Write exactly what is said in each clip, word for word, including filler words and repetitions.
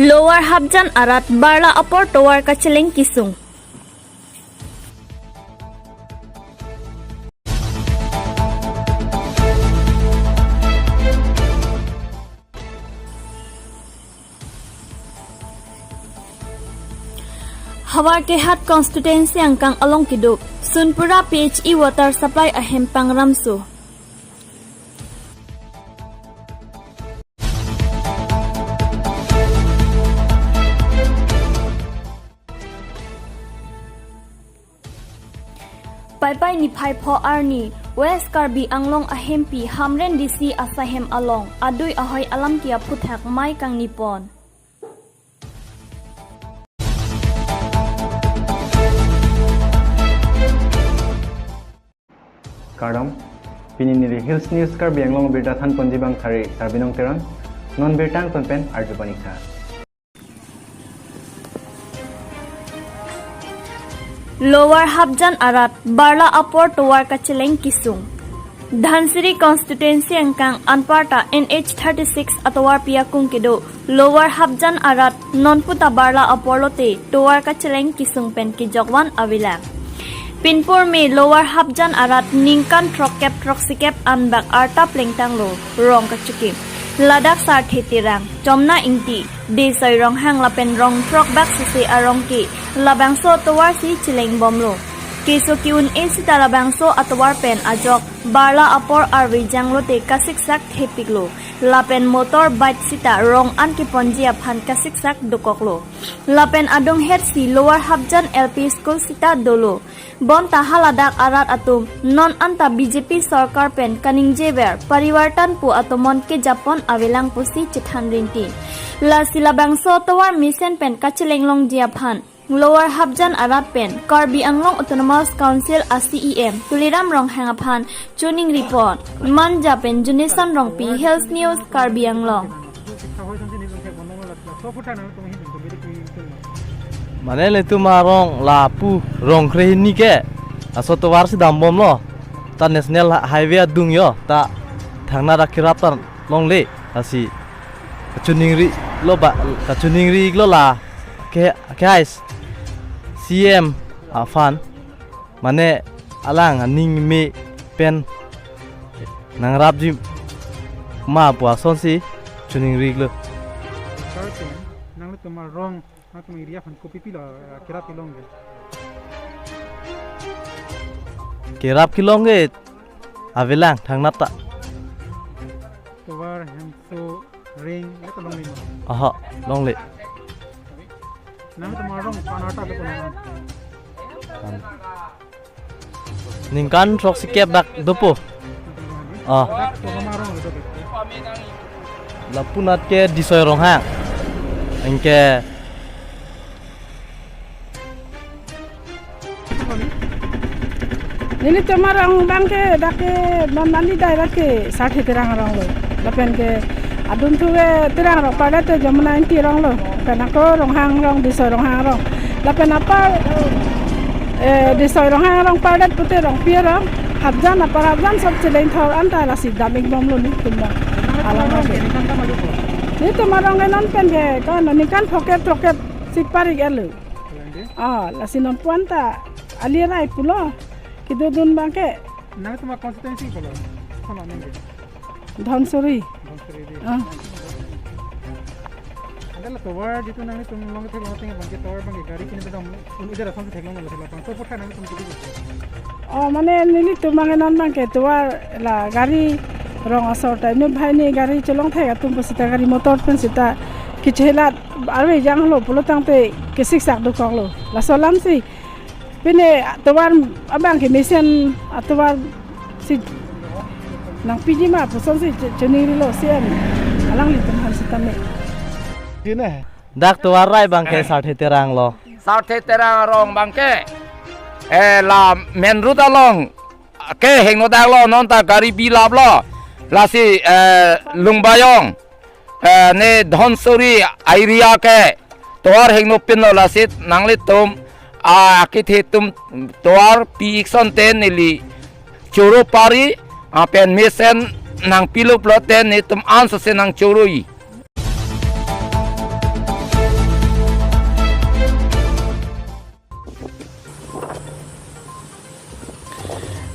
Lower Hapjan arat barla apor tovar kacheleng kesung. Havar Kehat constituency angkang along kedo Sunpura P H E water supply ahem pangramso. Paipai niphai pho arni West Karbi Anglong ahempi Hamren D C asahem along adui ahoi alam ke aphuthak mei kangni pon. Kardom, pini neli Hills News Karbi Anglong birta thanponji abang thari Sarbinong Terang, non birta angton pen arju paniksa. Lower Hapjan arat barla apor tovar kacheleng kesung. Dhansiri constituency angkang anparta N H thirty-six atovarpi akung kedo Lower Hapjan arat nonputa barla apor lote tovar kacheleng kesung pen kejokvan avelang. Pinpur me Lower Hapjan arat ningkan throkkep throksikep anbak arta plengtanglo rong kachukim. Ladak Sarthe Terang, Chomna Ingti, Desoi Ronghang lapen rong throkbak sese arong ke labangso atovarsi chelengbomlo. Keso ke-un-e sita labangso atovar pen ajok barla apor arve janglote kasiksak thepiklo. Lapen motor bike sita rong an keponji aphan kasiksak dokoklo. Lapen adunghetsi Lower Hapjan L P School sita dolo. Bonta haladak arat atum non anta B J P sorkar pen kaningjever parivartan pu atomon kejapon avelang pusi chethan rinti. Lasi labangso tovar mesen pen kachelenglongji aphan Lower Hapjan arat pen Karbi Anglong Autonomous Council a C E M Tuliram Ronghang aphan choningri pon. Manja pen Junison Rongpi, Hills News, Karbi Anglong. Mane ilitum arong lapu rong krehini ke laso tovarsi dambomlo. Ta national highway adung yo, ta thangnat akirap ta longle, lasi kachoningri lo ba, kachoningri lo la ke, ke ais C M aphan, mane alang aning me pen nangrapji ma pu asonsi choningri lo. Sir, nanglitum arong, nangtum area aphan kopi pilo, eh, kirap kelong ke? Kirap kelong ke avelang thangnat ta. Tovar, hemso, ring, ya to longle ma? Aha, longle. Nangtum arong panata do kono? Ningkan throksikep dak dopo. Ah. Dak to hama arong do. Lapu nat ke Desoi Ronghang. Anke nelitum arong abang ke dak ke non neli dai dak ke Sarthe Terang arong lo. Lapen ke adun thu ke Terang arong pardet te Jamuna Ingti arong lo. Pen ako Ronghang arong, Desoi Ronghang arong. Lapen apar, eh, Desoi Ronghang arong pardet pute Rongpi arong. Hapjan apar Hapjan sop cheleng thor anta lasi dam-ikbomlo nelitum arong. Alang arong ke. Nelitum arong ke non pen ke, kan, ningkan phokep throkep si parik-etlo. Kalang de? Ah, lasi nonpu anta ali arai pulo. Kedodun abang ke. Nangtum a constituency pulo. Kono nang de? Dhansiri. Dhansiri de. Ah. Ante la tovar jitu nanglitum along theklong ateng abang ke tovar abang ke gari kini bedam un-e jara asonsi theklonglo, la pangso aphuthak nangtum kiti. Oh, mane nelitum abang non abang ke tovar la gari rong asor ta inut banghini gari chelong thek atum pu sita gari motor pen sita kechelat arve janglo pulo tangte kesiksak dokoklo. Laso alamsi pine atovar abang ke mesen atovar si nangpiji ma pu asonsi cho-, choningrilo C M alanglitum aphan sitame. Kine? Dak tovar arai abang ke Sarthe Terang lo. Sarthe Terang arong abang ke, eh, la main road along ke hingno daklo, non ta gari bilaplo. Lasi, eh, Lungbayong, eh, ne Dhansiri area ke tovar hingno pinlo, lasi nanglitum, ah, akethe atum tovar pi-ik asonte neli choro pari, ah, pen mesen nangpilo pulote netum ansose nangchoroi.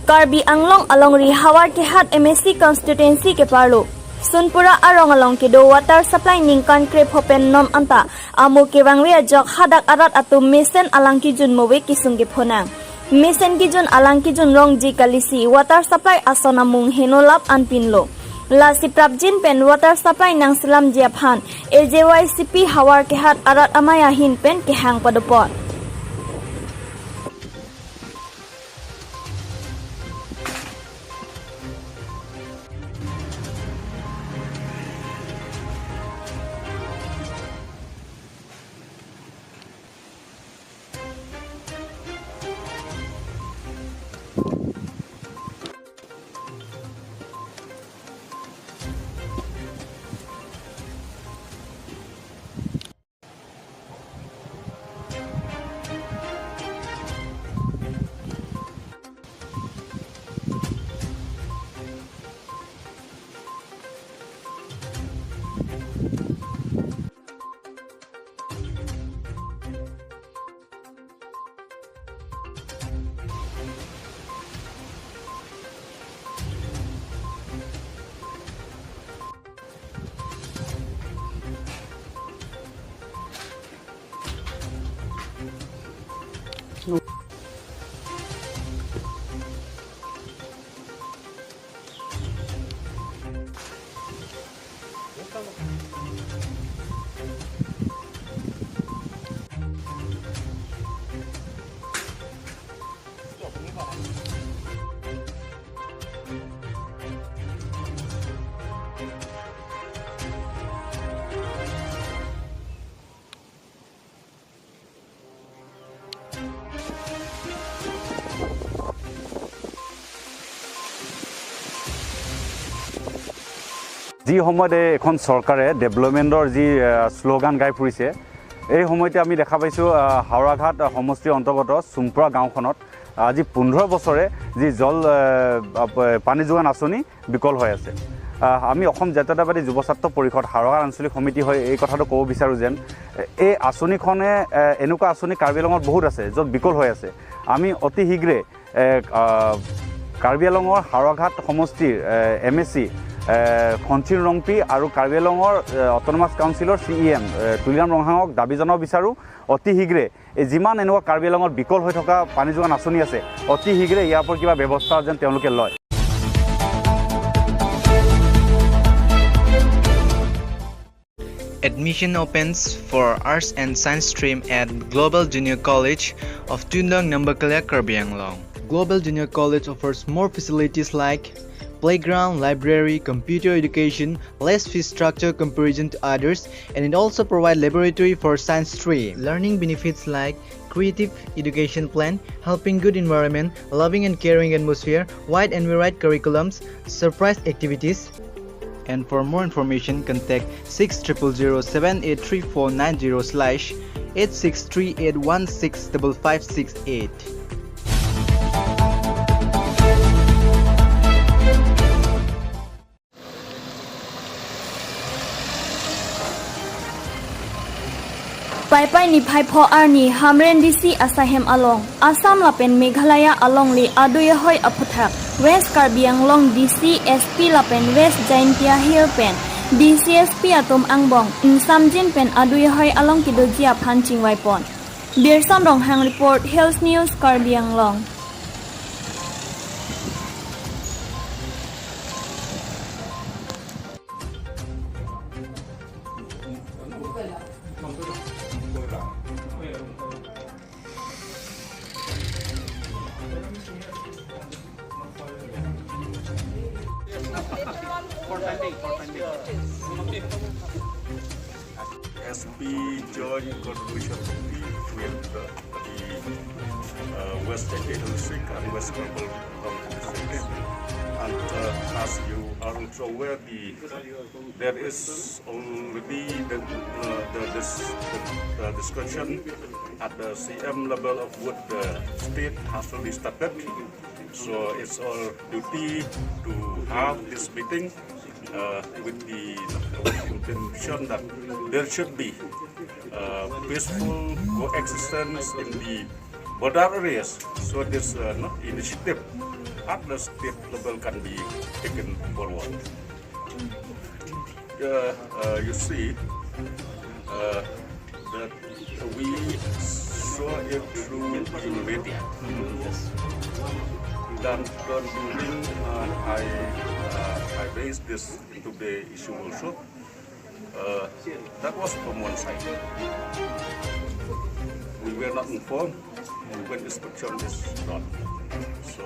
Karbi Anglong alongri Howraghat M A C constituency keparlo Sunpura arong along kedo water supply ningkan krepho pen non anta amo kevangve ajok hadak arat atum mesen alang kejun move kesung kephonang. Mesen kejun alang kejun rongji kalisi water supply ason amung heno lap anpinlo. Lasi prapjin pen water supply nangselamji aphan A J Y C P Howraghat arat amei ahin pen kehang padopon. যি সময়তে এখন চৰকাৰে ডেভেলপমেণ্টৰ যি, আহ, শ্লোগান গাই ফুৰিছে, এই সময়তে আমি দেখা পাইছোঁ, আহ, হাওৰাঘাট সমষ্টিৰ অন্তৰ্গত চুমপুৰা গাঁওখনত আজি পোন্ধৰ বছৰে যি জল, আহ, আপ-, পানী যোগান আঁচনি বিকল হৈ আছে। আহ, আমি অসম জাতীয়তাবাদী যুৱ ছাত্ৰ পৰিষদ হাওৰাঘাট আঞ্চলিক সমিতি হৈ এই কথাটো ক'ব বিচাৰোঁ যেন এই আঁচনিখনে, আহ, এনেকুৱা আঁচনি কাৰ্বি আংলঙত বহুত আছে য'ত বিকল হৈ আছে। আমি অতি শীঘ্ৰে, এ, আহ, কাৰ্বি আংলঙৰ হাওৰাঘাট সমষ্টিৰ, এ, এম এ চি, এ, খনচিন ৰংপি আৰু কাৰ্বি আংলঙৰ, এ, অট'নমাছ কাউন্সিলৰ চি ই এম, এ, তুলিৰাম ৰংহাঙক দাবী জনাব বিচাৰোঁ, অতি শীঘ্ৰে এই যিমান এনেকুৱা কাৰ্বি আংলঙত বিকল হৈ থকা পানী যোগান আঁচনি আছে, অতি শীঘ্ৰে ইয়াৰ ওপৰত কিবা ব্যৱস্থা যেন তেওঁলোকে লয়। Admission opens for Arts and Science stream at Global Junior College of Tuindang, Nambakalea, Karbi Anglong. Global Junior College offers more facilities like playground, library, computer education, less fee structure comparison to others, and it also provides laboratory for science stream. Learning benefits like creative education plan, helping good environment, loving and caring atmosphere, wide and varied curriculums, surprise activities. And for more information, contact six triple zero seven eight three four nine zero slash eight six three eight one six double five six eight. Paipai niphai pho arni Hamren D C asahem along, Assam lapen Meghalaya alongle adui ahoi aphuthak West Karbi Anglong D C, S P lapen West Jaintia Hills pen D C S P atum angbong ingsamjin pen adui ahoi along kedoji aphan chingvaipon. Birson Ronghang report, Hills News, Karbi Anglong. S P joint contribution committee with the, the, uh, West Jaintia District and West Bengal District. And, uh, as you are also aware, the, there is already the, uh, the, this, the, the discussion at the C M level of what the state has already started. So it's our duty to have this meeting, uh, with the, with the intention that there should be, uh, peaceful coexistence in the border areas. So this, uh, no, initiative at the state level can be taken forward. Yeah, uh, you see, uh, that we saw it through the media. Then, then during, uh, I, uh, I raised this into the issue also. Uh, that was from one side. We were not informed when inspection is done. So,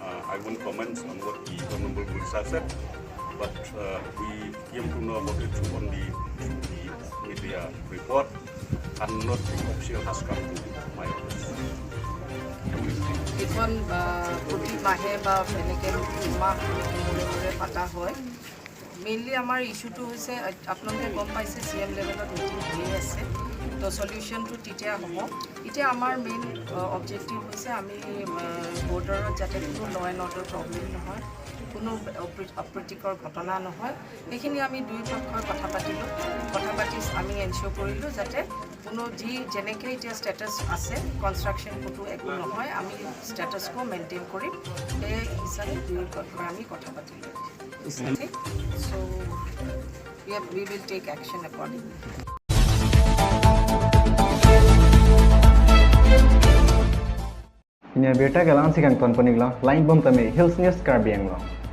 uh, I won't comment on what the Honorable Minister said, but, uh, we came to know about it through only through the media report and not the official has come to my office. এইখন আহ, প্ৰতি মাহে বা এনেকৈ দুমাহ এনেকৈ মূৰে মূৰে পতা হয়। মেইনলি আমাৰ ইছ্যুটো হৈছে আ- আপোনালোকে গম পাইছে চি এম লেভেলত মিটিং হৈয়ে আছে। তো চলিউশ্যনটো তেতিয়া হ'ব। এতিয়া আমাৰ মেইন অবজেক্টিভ হৈছে আমি বৰ্ডাৰত যাতে কোনো ল এণ্ড অৰ্ডাৰ প্ৰব্লেম নহয়, কোনো অপ্ৰী- অপ্ৰীতিকৰ ঘটনা নহয়। সেইখিনি আমি দুই পক্ষই কথা পাতিলোঁ। কথা পাতি আমি এনচিয়ৰ কৰিলোঁ যাতে কোনো যি যেনেকৈ এতিয়া ষ্টেটাছ আছে, কনষ্ট্ৰাকশ্যন ক'তো একো নহয়, আমি ষ্টেটাছ কো মেইনটেইন কৰিম। সেই হিচাপে দুই পক্ষই আমি কথা পাতিলোঁ। Okay? So, we have, we will take action accordingly. Pini abirta ke la-ansi kangton pon-iklo, langdun tame Hills News Karbi Anglong.